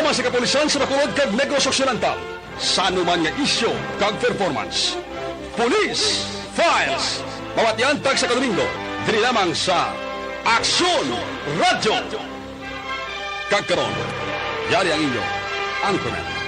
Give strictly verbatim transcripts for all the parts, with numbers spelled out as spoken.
Programa sa kapulisan sa Bacolod kag Negros Occidental sa anuman nga isyu kag performance. Police Files, mabatian tagsa ka Domingo, diri lamang sa Aksyon Radyo. Kag karon, yari ang inyo anchorman.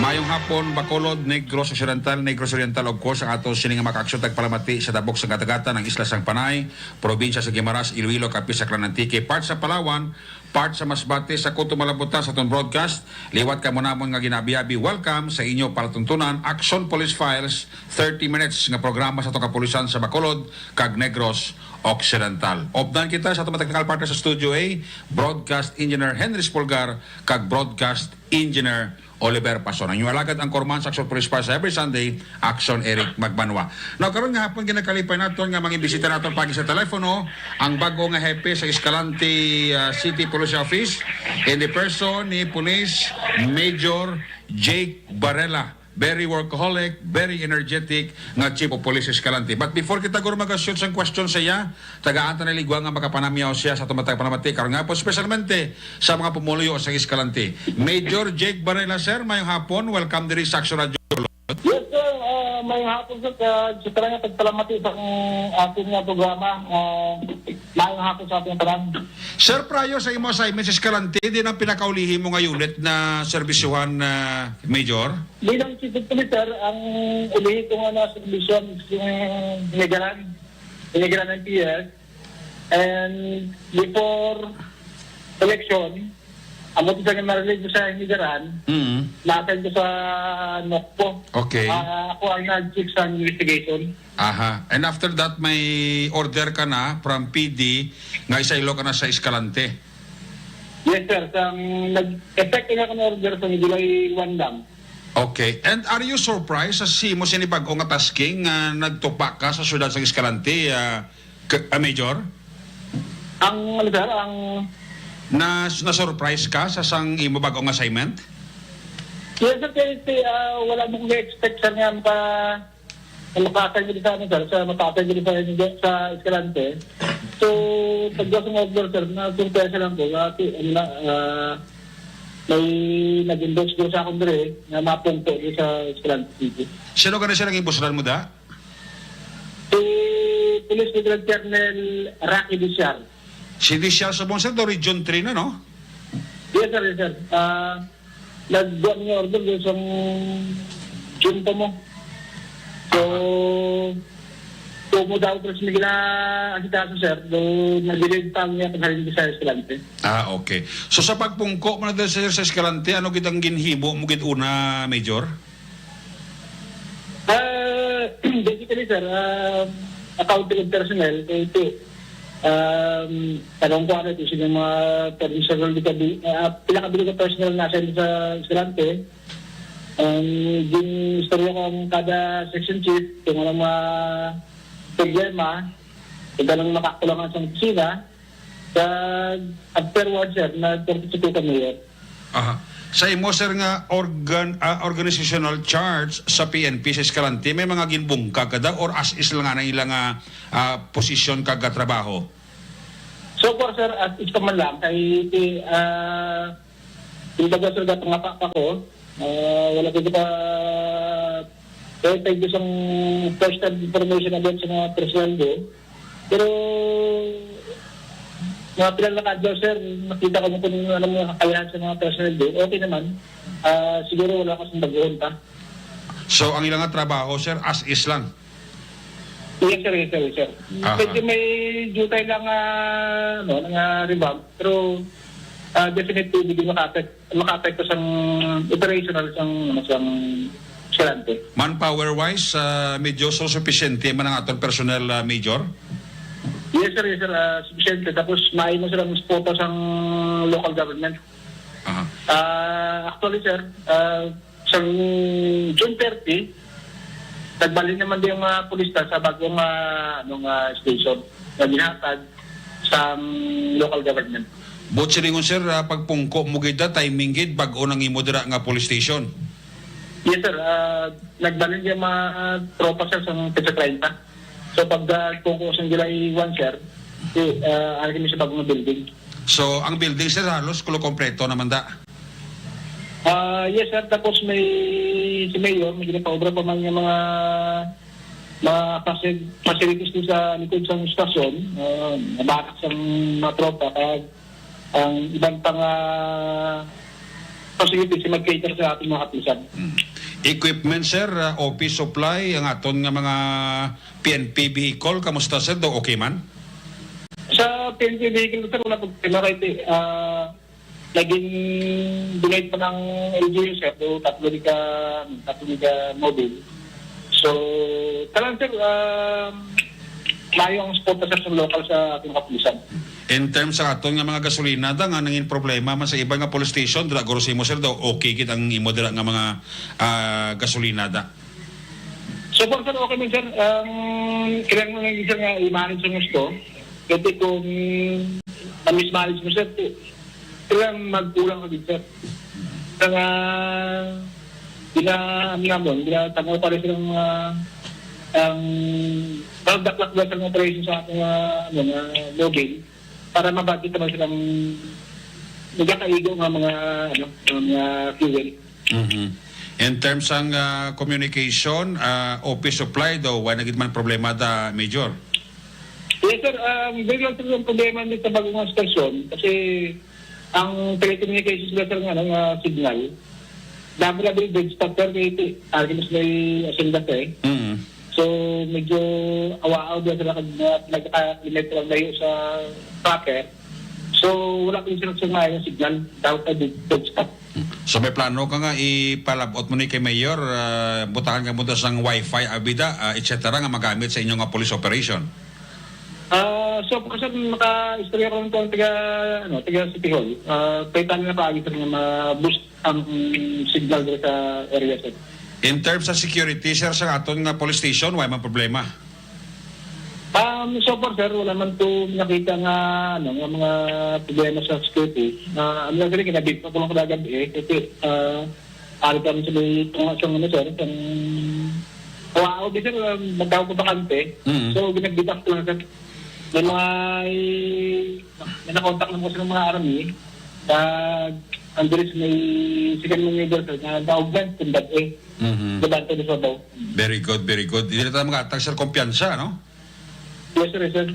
Mayong hapon, Bacolod, Negros Occidental, Negros Oriental, of course, ang ato sini nga mga kaaksyon tagpalamati sa tabok sang katagatan, ang isla sang Panay, probinsya sa Guimaras, Iloilo, Capiz, Aklan, Antique, part sa Palawan, part sa Masbate, sa Cotabato, Malabota, sa aton broadcast. Liwat kamo namon nga ginabiabi, welcome sa inyo palatuntunan, Aksyon Police Files, thirty minutes nga programa sa aton kapulisan sa Bacolod kag Negros Occidental. Updan kita sa aton mga technical partner sa Studio A, Broadcast Engineer Henry Spulgar kag Broadcast Engineer Oliver Pason. Ang inyong alagad, anchorman sa Aksyon Police Files every Sunday, Aksyon Eric Magbanwa. Now, karon nga hapon, ginakalipay naton nga mga bisita naton pagi sa telepono ang bag-o nga hepe sa Escalante, ah, City Police Office in the person ni Police Major Jake Barela. Very workaholic, very energetic nga Chief of Police Escalante. But before kita guro mag-shoot sang question sa iya, tagaan ta na ligwa nga makapanamyaw siya sa aton mga tagpalamati karon nga po, especialmente sa mga pumuluyo sa Escalante. Major Jake Barela, sir, mayong hapon. Welcome diri sa Aksyon Radyo. Yes, sir. Ah, mayong hapon, sir. Sa, sa tanan nga pagpalamati sa aton nga programa, ah, mayong hapon sa aton tanan. Sir, prior sa imo assignment sa Escalante, di ang pinakaulihi mo nga unit na serbisyuhan, ah, Major? Bilang Chief of Police, sir, ang ulihi ko nga naserbisyuhan is yung Hinigaran, Hinigaran M P S. And before election, amo to sa na-relieve ko sa Hinigaran, Mm. na-assign ko sa NOCPO. Okay. Ah, ako ang nag-chief sa investigation. Aha. And after that, may order ka na from P D nga isaylo ka na sa Escalante. Yes, sir. Sang nag-effect na ako ng order sa July one lang. Okay. And are you surprised sa imo sini bag-o nga tasking nga nagtupa ka sa siyudad sa Escalante, ah, k-, ah, Major? Ang, ano, sir, ang Na, na-surprise ka sa sang imo bag-o nga assignment? Yes, sir, kasi, ah, wala mo kong expect, sir, nga maka-, makaassign dito sa, ano, sir, sa makaassign dito sa, sa Escalante. So, pag sa mga order, sir, na-surprise lang po. Kasi, ano na, ah, may nag-endorse ko sa akong dire, na mapungko dito sa Escalante City. Sino ka na siya naging buslan mo, da? Si Police Lieutenant Colonel Rocky Diciar. Si Diciar sa Bonsal, do Region three na, no? Yes, sir, yes, sir. Ah, nagbuhat niya order doon sa June pa mo. So, tumo daw, pero sige na, ang sikaso, sir, do nag-delay pa niya paghalin sa Escalante. Ah, okay. So, sa pagpungko mo na doon, sir, sa Escalante, ano gid ang ginhimo mo gid una, Major? Ah, basically, sir, ah, accounting of personnel, kay ito, um, tanong ko ano ito, sino mga personnel di ka di, ah, pila ka bilog ka personnel na sa, sa Escalante. Um, yung istorya ko ang kada section chief, kung ano mga problema, kung anong makakulangan sa opisina, sa afterwards, sir, nag-participate kami, sir. Aha. Sa imo, sir, nga organ-, ah, organizational chart sa P N P sa Escalante, may mga ginbungkag ka daw or as is lang ang ilang, ah, ah, posisyon kag, ah, trabaho? So far, sir, as is pa man lang. Kay, ah, yung baga, sir, gatang pa ko, ah, wala ko pa, kaya tayo isang first hand information about sa mga personnel ko. Pero, mga pila na ka-adlaw, sir, nakita ko mo kung ano mga kakayahan sa mga personnel doon. Okay naman. Ah, siguro wala ko sa baguhon pa. So, ang ilang nga trabaho, sir, as is lang? Yes, sir, yes, sir, yes, sir. Aha. Medyo may jutay lang, ah, ano, nga revamp. Pero, ah, definitely, hindi maka-affect, maka-affect ko sang operational, sang, ano, sang Escalante. Manpower-wise, ah, medyo so sufficiente man ang aton personnel, ah, Major? Yes, sir, yes, sir. Ah, sufficiente. Tapos, maayo mo silang suporta sang local government. Aha. Ah, actually, sir, ah, sang June thirty, nagbalhin naman din yung mga pulis ta sa bagong, ah, ano, nga station na ginhatag sa local government. Buot silingon, sir, ah, pagpungko mo gid, ah, timing gid, bag-o nang imo dira nga police station? Yes, sir. Ah, nagbalhin yung mga, ah, tropa, sir, sa petsa treinta. So, pag, ah, kukuha sa July one, sir, si, ah, ari kami sa bagong building. So, ang building, sir, halos kulo kompleto naman da? Ah, yes, sir. Tapos may, si Mayor, may ginapaobra pa man nga mga, mga faci-, facilities din sa likod sa stasyon. Ah, nabarak sa mga tropa, kag ang iban pang, ah, facilities ay mag-cater sa ating mga kapulisan. Mm. Equipment, sir, ah, office supply, ang aton nga mga P N P vehicle, kamusta, sir? Do okay man? Sa P N P vehicle, sir, wala problema. Kahit, ah, naging donate pa ng L G U, sir, do tatlo ni ka, tatlo ni ka mobile. So, kalang, sir, ah, maayo ang suporta, sir, sa lokal sa ating kapulisan. In terms sa aton nga mga gasolina da nga nangin problema man sa iban nga police station, dira guro sa imo, sir, daw okay gid ang imo dira nga mga, ah, gasolina da? So far, sir, okay man, sir. Ang kailangan lang, sir, nga i-manage ang gusto. Kasi kung na-mismanage mo, sir, kailangan magkulang ka din, sir. Sa nga, gina-, ano namon, ginatanggol pa rin silang, ah, ang pagdaklak ba sa mga operation sa ating, ah, ano, nga mobile para mabati naman silang nagkakaigo nga mga, ano, mga fuel. Mhm. In terms sang, ah, communication, ah, office supply daw, wala na gid man problema da, Major? Yes, sir. Um, very lang, sir, ang problema nito sa bagong stasyon kasi ang telecommunications nila, sir, nga, nga signal. Damo na din bridge stop, sir, kay ti-, ah, mas may asendas, eh. Mm. So, medyo awaaw din sila kag, ah, nagka-kilometro ang layo sa tracker. So, wala pa sila sa maayo nga signal. Dapat na bridge stop. So, may plano ka nga ipalabot mo ni kay Mayor, ah, butangan ka mo sang wifi, abida, ah, et cetera nga magamit sa inyo nga police operation? Ah, so, kasi maka-istorya ko lang to ang taga, ano, taga City Hall. Ah, pwede na paagi sa mga ma-boost ang signal dito sa area, sir. In terms sa security, sir, sa aton nga police station, wala man problema? Um, so far, sir, wala man to nakita nga, ano, nga mga problema sa security. Ah, ano lang, sir, kinabit pa ko lang kagabi, eh, kasi, ah, ari kami sa may tunga sa, ano, sir, sa, wow, di, sir, um, magkakaw ko bakante. Mm. So, ginagbitak ko lang, sir. May mga, eh, may nakontak lang ko sa mga army. Kag ang diri sa may second manager, sir, nga ga-augment kung bag-, eh, Mhm. gabante na sa baw. Very good, very good. Dili ta mga atag, sir, kumpiyansa, no? Yes, sir, yes, sir.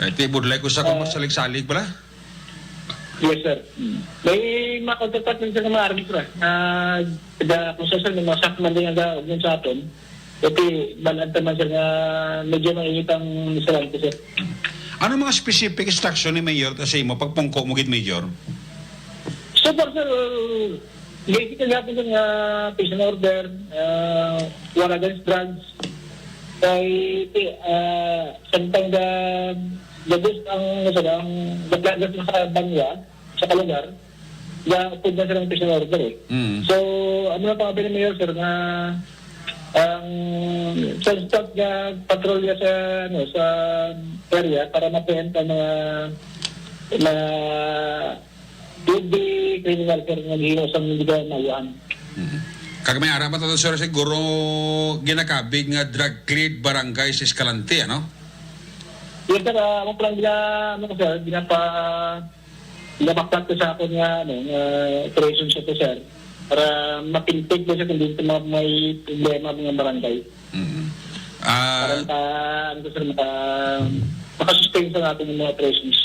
Eh, ti budlay ko sa kung Ah. masalig-salig pala. Yes, sir. Mm. May makontak lang, sir, nga mga army, sir, ah, nga taga, kung sa, sir, may mga sakman din nga ga-augment sa aton. Kasi balad naman, sir, nga medyo mainit ang restaurante, sir. Ano mga specific instruction ni Mayor ta sa imo pagpungko mo gid, Mayor? So far, sir, uh, basic na natin, sir, nga peace and order, uh, war against drugs. Kay, uh, samtang the, the best ang, ano, sir, ang the progress sa banwa, sa kalugar, ya, pud na silang peace and order, eh. Mm. So, ano na pang ni Mayor, sir, nga ang constant nga patrolya sa, ano, sa area para ma-preempt ang mga, mga would-be criminal, sir, nga gihimo sa hindi ka mayuan. Mm. Kag may ara pa to, sir, siguro ginakabig nga drug-cleared barangay sa Escalante, ano? Yes, sir. Ah, amo pa lang gina-, ano ko, sir, ginapa-, Nabaklat ko sa akon nga, ano, nga operation sa to, sir, para mapintig ko sa kung dito mga may problema mga barangay. Mm. Para Ah, maka-, ano to, sir, maka-, makasustain sa ating mga operations.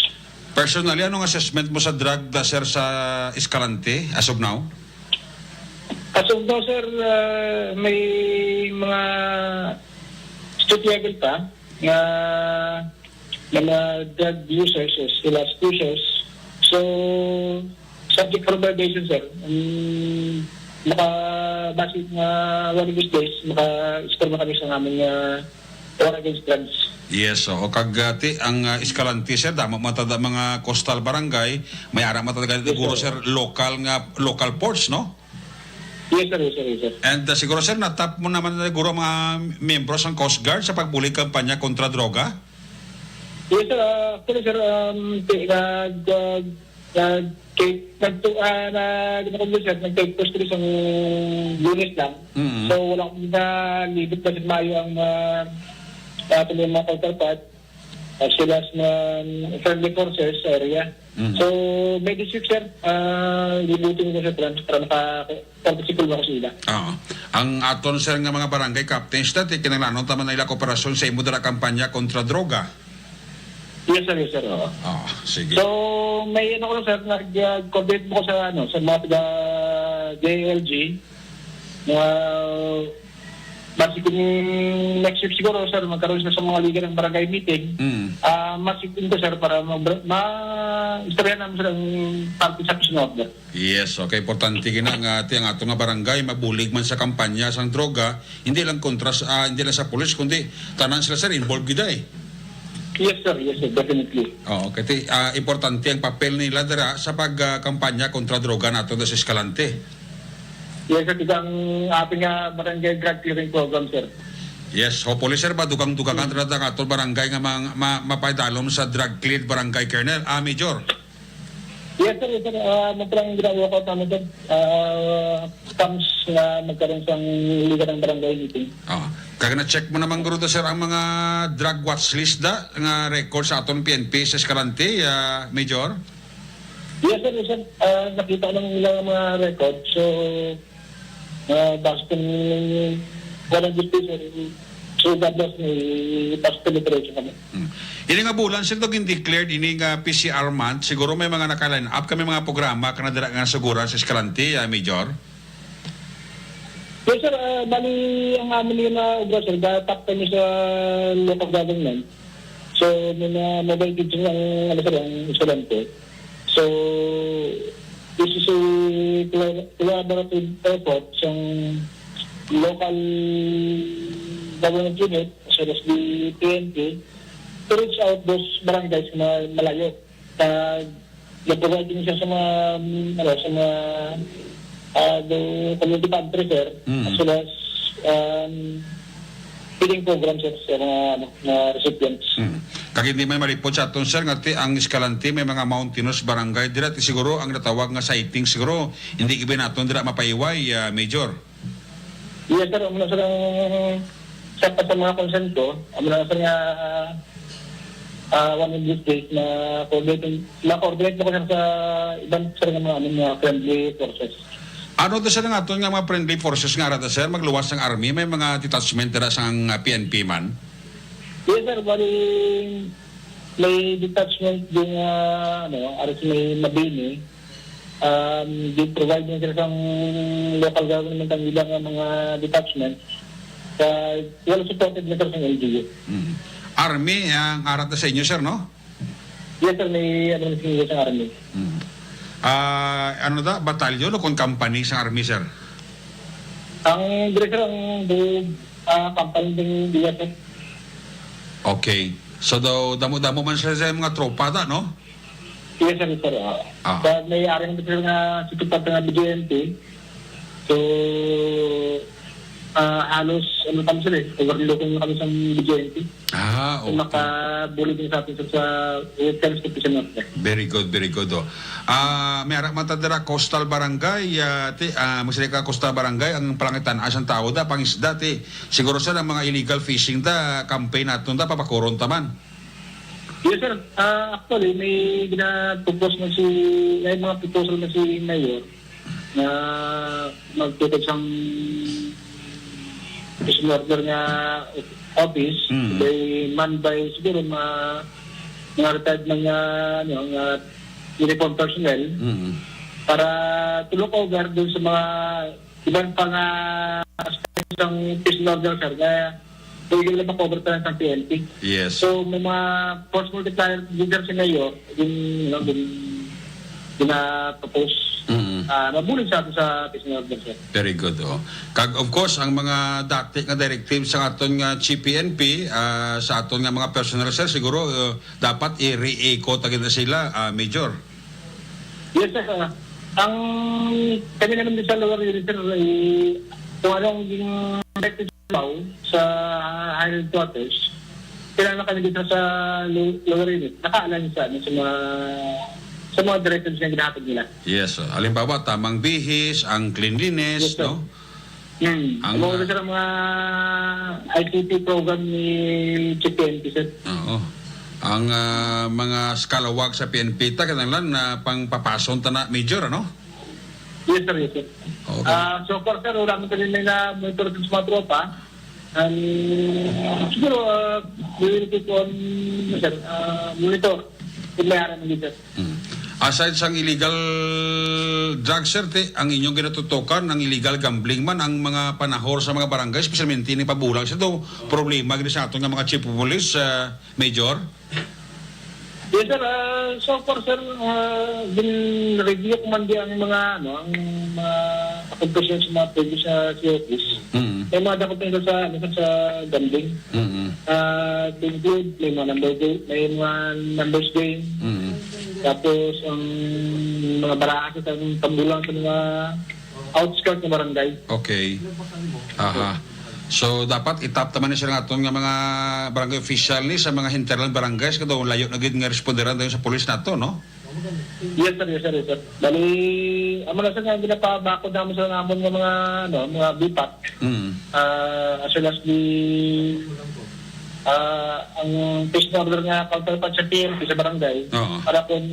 Personally, anong assessment mo sa drug da, sir, sa Escalante as of now? As of now, sir, ah, may mga street level pa nga mga drug users, o sila users. So, subject for evaluation, sir. Um, maka-, base nga one of these days, maka-score na kami sa aming, ah, war against drugs. Yes, oo. Kag, ah, ti, ang, ah, Escalante, sir, damo man ta da mga coastal barangay, may ara man ta da guro, sir, local nga, local ports, no? Yes, sir. Yes, sir. Yes, sir. And, ah, siguro, sir, natap mo naman na siguro ang mga miyembro sang Coast Guard sa pagbulig kampanya kontra droga? Yes, sir. Ah, actually, sir, um, ti-, nag-, ah, nag-, nagtu-, ah, na, ano ko, sir, nag-take post kami sa Lunes lang. Mm. So, wala akong nalibot kasi maayo ang, ah, sa aton mga counterpart, as well as mga friendly forces sa area. Mm. So, may district, sir, ah, libutin ko, sir, para, para maka-participate mo ako sa ila. Oo. Ang aton, sir, nga mga barangay captains dati, kinahanglanon ta man ang ila kooperasyon sa imo dira kampanya kontra droga. Yes, sir, yes, sir, oo. Oo, sige. So, may ano ko, sir, nag-, uh, coordinate mo ko sa, ano, sa mga taga J L G. Uh, basi kung next week siguro, sir, magkaroon siya sa mga liga ng barangay meeting. Mm. Ah, mas ito, sir, para ma-, ma-, istorya namin, sir, ang parte sa peace and order. Yes, okay. Importante gina nga, ti, ang ato nga barangay mabulig man sa kampanya sang droga, hindi lang kontra sa, ah, hindi lang sa pulis, kundi tanan sila, sir, involved gid ay. Yes, sir. Yes, sir. Definitely. Oo, kay ti, ah, importante ang papel nila dira sa pag, ah, kampanya kontra droga nato sa Escalante. Yes, sir. Ito ang ating, ah, barangay drug clearing program, sir. Yes, hopefully, sir, madugang-dugang ang, mm, ato barangay nga ma-, ma-, mapaidalom sa drug cleared barangay, Colonel. Ah, Major. Yes, sir. Yes, sir. Ah, mo pala yung ginagawa ko, tama, sir. Ah, comes na magkaroon sang liga ng barangay meeting. Ah, kag na-check mo naman, guro, sir, ang mga drug watch list da nga record sa aton P N P sa Escalante, ah, Major? Yes, sir. Yes, sir. Ah, nakita ko ng ilang mga record. So, ah, basta kung walang distinction, so, God bless me, basta penetration kami. Hmm. Ini nga bulan, sir, to gin-declared ini nga P C R month, siguro may mga naka-line up kami mga programa ka na dira nga suguran sa Escalante, ah, Major? Yes, sir. Ah, bali, ang amin yun na obra, sir, dapat kami sa local government. So, may mga mobile kitchen ang, ano, sir, ang estudyante. So, this is a colla-, collaborative effort sang local government unit, as well as the P N P, to reach out those barangays na malayo. Kag na-provide din siya sa mga, mm, ano, sa mga, ah, the community pantry, sir, mm, as well as, um, feeding program, sir, sa mga, ano, mga recipients. Mm. Kag hindi may malipod sa aton, sir, nga ti-, ang Escalante may mga mountainous barangay dira, ti siguro ang natawag nga sighting, siguro hindi gid naton dira mapaiway, ah, Major. Yes, sir. Amo na, sir, ang sa, sa mga concern ko, amo na, sir, nga, ah, one of these days na coordinating, na-coordinate ko, sir, sa iban, sir, nga mga, ano, mga friendly forces. Ano to, sir, nga aton nga mga friendly forces nga ara ta, sir, magluwas ang army, may mga detachment dira sang, ah, P N P man? Yes, sir. Bali, may detachment din, ah, ano, ara sa may Mabini. Um, di-provide na sila sang local government ang ilang nga mga detachment. Sa, well supported na sila sang L G U. Mm. Army ang ara ta sa inyo, sir, no? Yes, sir. May, ano, sa inyo sa army. Mm. Ah, ano da? Batalyon o kon company sa army, sir? Ang diri, sir, ang bu-, ah, company din diri, sir. Okay. So, daw, damo-damo man sila sa mga tropa da, no? Yes, sir, sir. Ah. Ah. Sa may area ng sir nga sa tupad nga B J M P. So, ah, halos, ano kami, sir, eh, overlooking na kami sa B J M P. Ah, so, okay. Makabulig din sa atin, sir, sa, when it comes to Quezon Norte. Very good, very good, oh. Ah, may ara man ta dira, coastal barangay, ah, ti-, ah, magsali ka coastal barangay, ang palangitan-an sang tao da, pangisda, ti. Siguro, sir, ang mga illegal fishing da, campaign naton da, papakuron ta man. Yes, sir. Ah, actually, may ginapropose na si, may mga proposal na si Mayor na magtukod sang peace and order nga office. Mm. They man by siguro mga, mga retired na nga, ano, nga uniform personnel, mm, para to look over dun sa mga iban pa nga aspects sang peace and order, sir, nga pwede nila ma-cover pa lang sa P N P. Yes. So, may mga force multiplier leader si Mayor, din, you know, din, din na propose, mm, ah, mabulig sa ato sa peace and order, sir. Very good, oh. Kag, of course, ang mga dati nga directive sa aton nga C P N P, ah, sa aton nga mga personnel, sir, siguro, uh, dapat i-re-echo ta gid na sila, ah, Major. Yes, sir. Ah, ang kami naman din sa Lower Unit, sir, eh, kung anong yung directive sa sa higher headquarters, kailangan kami dito sa lo-, Lower Unit, naka-align sa, ano, sa mga, sa mga directives na ginahatid nila. Yes, sir. Halimbawa, tamang bihis, ang cleanliness, yes, sir, no? Hmm. Ang, Ano ah, sir, ang mga I C T program ni Chief P N P, sir? Oo. Ang, ah, mga eskalawag sa P N P ta, kinahanglan na pangpapason ta na, Major, ano? Yes, sir. Yes, sir. Okay. Ah, so far, sir, wala man kami na monitor sa mga tropa. Um, siguro, ah, we will keep on, sir, ah, monitor kung may ara man, sir. Mm. Aside sang illegal drugs, sir, ti, ang inyong ginatutukan, ang illegal gambling man, ang mga panahor sa mga barangay, especially ni pabulang, sir, to, problema gid sa aton nga mga chief of police, ah, Major? Yes, sir. Ah, so far, sir, ah, gin-review ko man di ang mga, ano, ang mga accomplishments sa mga previous, ah, C O Ps. Mm. May mga dapat nila sa, ano, sa gambling. Mm. Ah, to include, may mga number game, may mga numbers game. Mm. Tapos, ang mga baraha sa tambulan sa mga outskirts ng barangay. Okay. Aha. So, dapat itap naman ni sila nga aton nga mga barangay official ni sa mga hinterland barangays, kay daw layo na gid nga responderan dayon sa pulis nato, no? Yes, sir. Yes, sir. Yes, sir. Bali, amo na, sir, nga ginapabakod naman sa namon nga mga, ano, mga B P A T. Mm. Ah, as well as the, ah, ang peace and order nga counterpart sa P N P sa barangay. Oo. Para kung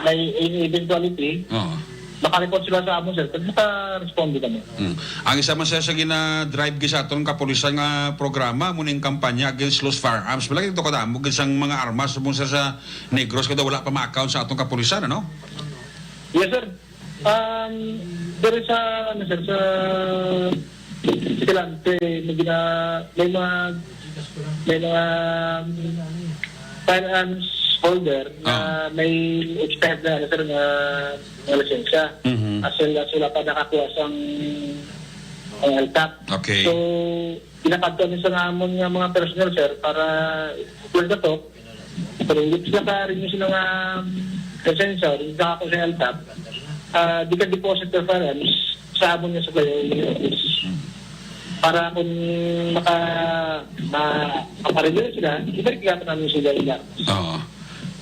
may any eventuality, Oo. maka-report sila sa amon, sir. Kag maka-responde kami. Mm. Ang isa man, sir, sa gina-drive gid sa aton kapulisan nga programa, amo ning kampanya against loose firearms. Wala ito kadamo gid sang mga armas mo, sir, sa Negros, kada wala pa ma-account sa aton kapulisan, ano? Yes, sir. Um, there is a, ano, sir, sa Escalante, may gina-, may mga, may mga, um, firearms holder na Ah. may expired na, ano, sir, na, na lisensya. Mhm. As well as wala pa nakakuha sang, ang L T O P. Okay. So, pinakadto ni sa namon nga mga personnel, sir, para, well, dato, pero hindi sila ka-renew sila nga, um, lisensya, hindi ka ako sa L T O P. Ah, they can deposit their firearms sa amon nga supply office. Hmm. Para kung maka-, ma-, makarenew sila, ibalik natin namin sila ila. Oo.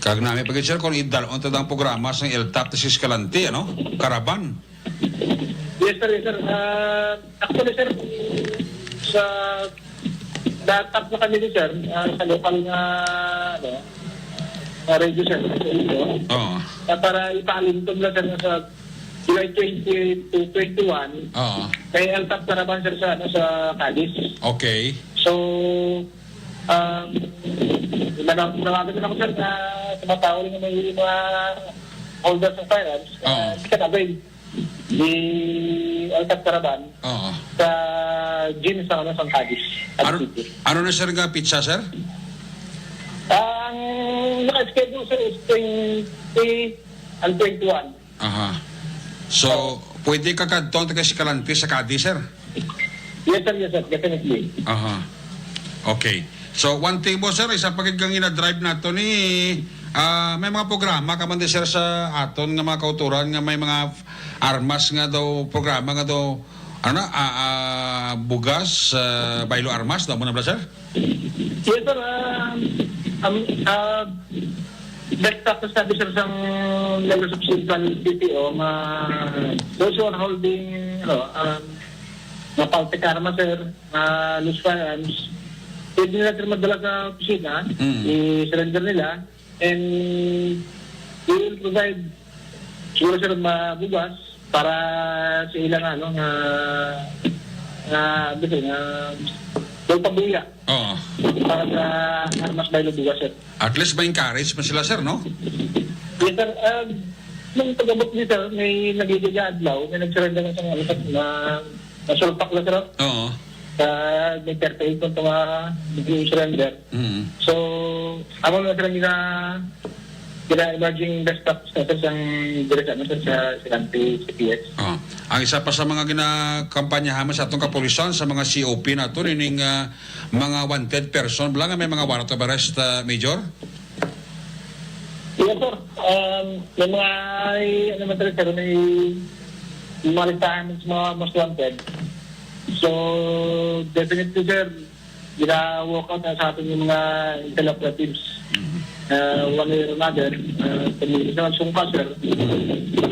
Kag nami pa gid, sir, kung idalon ta ang programa sa L T O P sa Escalante, ano? Caravan. Yes, sir, yes, sir. Ah, actually, sir, sa, na-tap na kami ni sir, ah, sa lokal nga, ano, nga radio, sir, sa inyo. Oo. Na para ipaalinton na, sir, sa July twenty to twenty-one, Oo. may L T O P na naman, sir, sa, ano, sa Cadiz. Okay. So, um, nanaw-, nawagan na ako, sir, na tumatawo rin may mga holders of firearms, Oo. ah, they can avail the L T O P Caravan Oo. sa gym sa, ano, sa Cadiz, Cadiz Ano, City. ano na, sir, nga pitsa, sir? Ang naka-schedule, sir, is twenty and twenty-one. Aha. So, Oo. pwede ka kadto sa Escalante sa Cadiz, sir? Yes, sir. Yes, sir. Definitely. Aha. Okay. So, one thing mo, sir, isa pa gid kang ina-drive nato ni, ah, may mga programa ka man di, sir, sa aton nga mga kauturan nga may mga armas nga daw, programa nga daw, ano, ah, ah, bugas, ah, baylo armas, daw mo na ba, sir? Yes, sir. Ah, um, ah, best practice service, sir, sang Negros Occidental P P O, nga those who are holding, ano, um, nga Paltic armas, sir, nga loose firearms, pwede nila, sir, madala sa opisina, Mm. i-surrender nila, and we will provide, siguro, sir, mabugas para sa ilang, ano, nga, nga, ano, sir, nga, daw pabuya Oo. para sa armas baylo bugas, sir. At least ma-encourage man sila, sir, no? Yes, sir. Um, nung pag-abot ni sir, may nagiging adlaw, may nag-surrender na sa mga, na, nasulpak na, sir. Oo. Sa may thirty-eight na mga nag-surrender. Mm. So, amo na sila gina-, gina-emerging best practice na, sir, sang diri sa, ano, sir, sa Escalante C P S. Oh. Ang isa pa sa mga ginakampanyahan mo sa atong kapulisan, sa mga C O P nato, ining, ah, mga wanted person, bala nga may mga warrant of arrest, ah, Major? Yes, sir. Um, may mga, ay, ano man talaga, sir, may mga listahan sa mga most wanted. So, definitely, sir, gina-walk out na sa aton yung mga intel operatives. Mhm. Uh, one way or another, uh, kung may isang sungka, sir,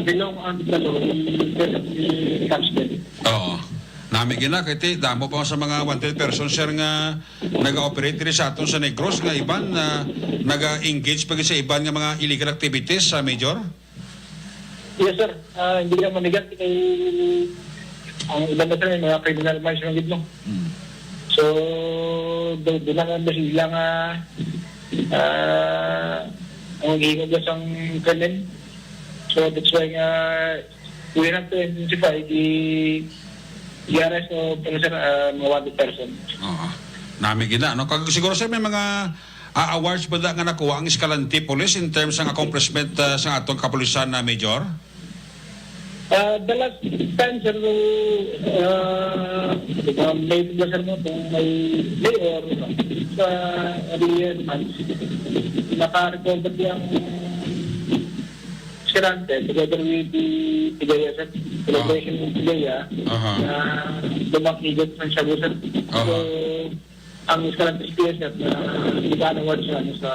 belong on the law, we definitely catch them. Oo. Nami gina kay ti damo pa sa mga wanted persons, sir, nga naga-operate diri sa aton sa Negros, nga iban na naga-engage pa gid sa iban nga mga illegal activities, sa Major? Yes, sir. Ah, hindi ka manigat kay ang iba na, sir, may mga criminal minds lang gid, no? Mm. So, do do na nga sila nga ah, ang gihimo sang krimen. So, that's why nga we have to intensify the the arrest of, ano, sir, ah, mga wanted person. Oo. Nami gina, no? Kag siguro, sir, may mga ah, awards ba da nga nakuha ang Escalante Police in terms sang accomplishment ah, sa atong kapulisan na, Major? Ah, the last time, sir, uh, may, sir, mo kung may mayor sa area naman, naka-recover ang Escalante together with the Pigaya, sir. Celebration with Pigaya Aha. na lumakigot ng Shabu, sir. Aha. So, ang Escalante P S F na iba-award sa, ano, sa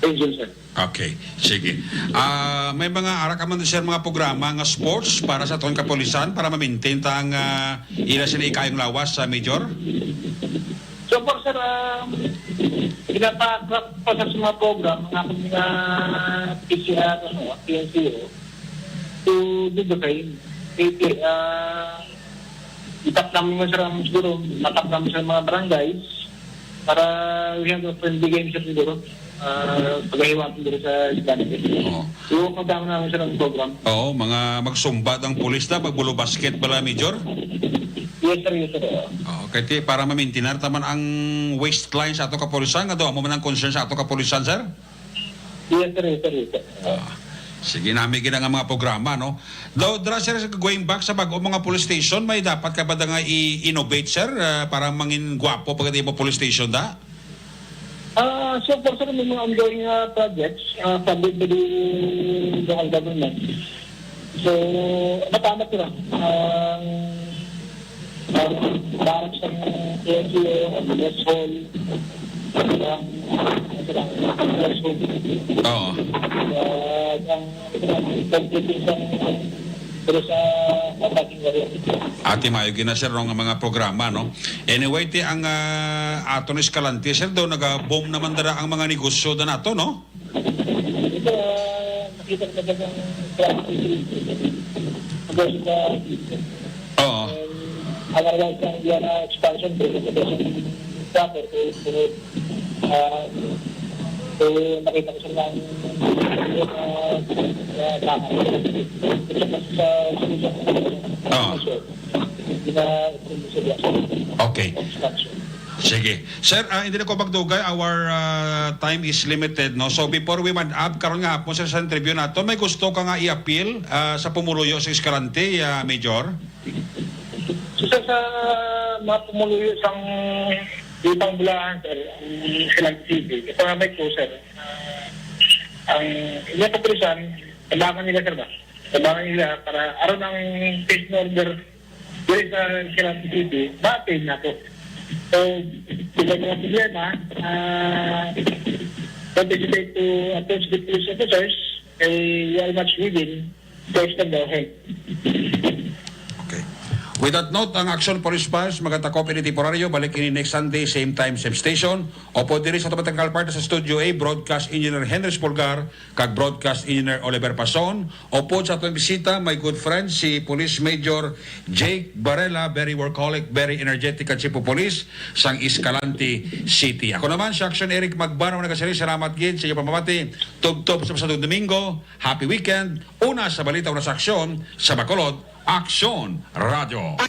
region, sir. Okay, sige. Ah, may mga ara ka man, sir, mga programa nga sports para sa aton kapulisan para ma-maintain ta ang ah, ila sila ikayong lawas, sa Major? So far, sir, um, pinapa-craft pa sa mga program ng aking mga P C R, ano, P N C O, to do the same. Kasi, ah, itap namin mo, sir, ang siguro, matap namin sa mga barangays para we have a friendly game, sir, siguro. Ah, pagahiwaton dito sa Islandia. Oo. Iwan ko namin, sir, ang program. Oo, mga magsumba ang pulis na, magbulubasket bala, Major? Yes, sir, yes, sir. Oo, kay ti, para mamintinar taman ang waistline sa ato kapulisan, nga daw amo man ang concern sa ato kapulisan, sir? Yes, sir, yes, sir, yes, sir. Ah, sige, nami gina nga mga programa, no? Daw, dra, sir, going back sa bago mga police station, may dapat ka ba da nga i-innovate, sir, ah, para mangin gwapo pagkati mo police station da? Ah, so far, sir, may mga ongoing ah, projects ah, funded by the local government. So, matamat sila ang ang barracks ng P N C O, ang mess hall, ang ang mess hall. Oo. Ah, ang ang computing sa pero sa parking area. Ati, mayo gina, sir, no, nga mga programa, no? Anyway, ti ang ah, aton Escalante, sir, daw naga-boom naman dara ang mga negosyo da nato, no? Ito, ah, nakita ko talagang traffic. Negosyo sa Oo. Ang araw sa iya na expansion, pero sa sa proper, so, so, ah, so, nakita ko sa mga, ah, ah, tama. Ito pa sa, sa, Oo. Hindi na, hindi sa Okay. Expansion. Sige. Sir, ah, hindi na ko magdugay. Our ah, time is limited, no? So, before we wind up, karon nga hapon, sir, sa interview nato, may gusto ka nga i-appeal ah, sa pumuluyo sa Escalante, ah, Major? So, sa, sa mga pumuluyo sang Ibang Bulahan, sir, ang silang city. Ito nga may ko, sir. Ah, ang ilang kapulisan, tabangan nila, sir, ba? Tabangan nila para aron ang peace and order diri sa silang city, ma-attain nato. So, kung may mga problema, ah, don't hesitate to approach the police officers. Kay you are much willing to extend our help. Okay. With that note, ang Action Police Files magatakop ini temporaryo. Balik ini next Sunday, same time, same station. Upod diri sa automatic part sa Studio A, Broadcast Engineer Henry Spulgar, kag Broadcast Engineer Oliver Pason. Upod sa atong bisita, my good friend, si Police Major Jake Barela, very workaholic, very energetic, kag Chief of Police sang Escalante City. Ako naman, si Action Eric Magbano, nagasiring, salamat gid sa inyong pamati. Tubtob sa pasado Domingo, happy weekend. Una sa balita, una sa aksyon, sa Bacolod, Aksyon Radyo.